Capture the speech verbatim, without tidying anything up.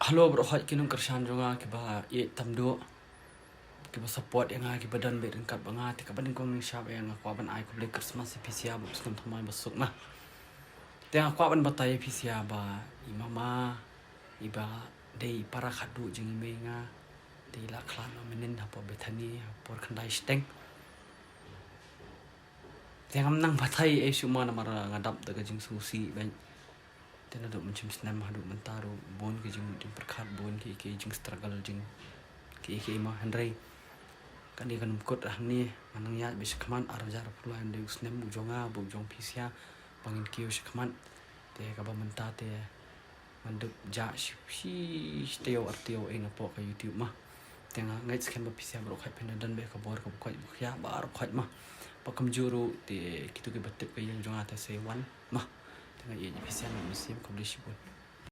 Hello baroh khoit ki nongkyrshan jong nga kiba ïeit tam duh, kiba support ïa nga, kiba don bad ryngkat bad nga. Te kaba nyngkong nyngshap ïa nga kwah ban ai khublei Christmas ïa phi sha ba u snem thymmai ba suk ma. Te nga kwah ban batai ïa phi sha ba i mama iba dei i para khadduh jong i mei nga, dei i la khlad noh mynnin hapoh Bethany ha por khyndai shiteng. Te ngam nang batai ei shuh ma namar nga dap da ka jingsngewsih bad te naduh mynshem snem haduh mynta ruh bun ki jing, jingpyrkhat, bun ki, ki jingstruggle jing ki, ki ma, hynrei kane kan ym kut hangne. Nga nang ïaid bad shakhmat, ar hajar arphew lai dei u snem u jong nga bad u jong phi sha ba ngin kiew shakhmat. Te kaba mynta te ngan dup jah shi, shi taïew ar taïew ei napoh ka YouTube ma. Te nga ngeit skhem ba phi sha baroh khoit phin da don bad ka bor kaba koit ba khiah baroh khoit ma. Ba kumjuh ruh te kito kiba tip ka ïing jong nga te sa wan ma. Te nga ïeit ïa phi sha, nga mynsiem, khublei shibun.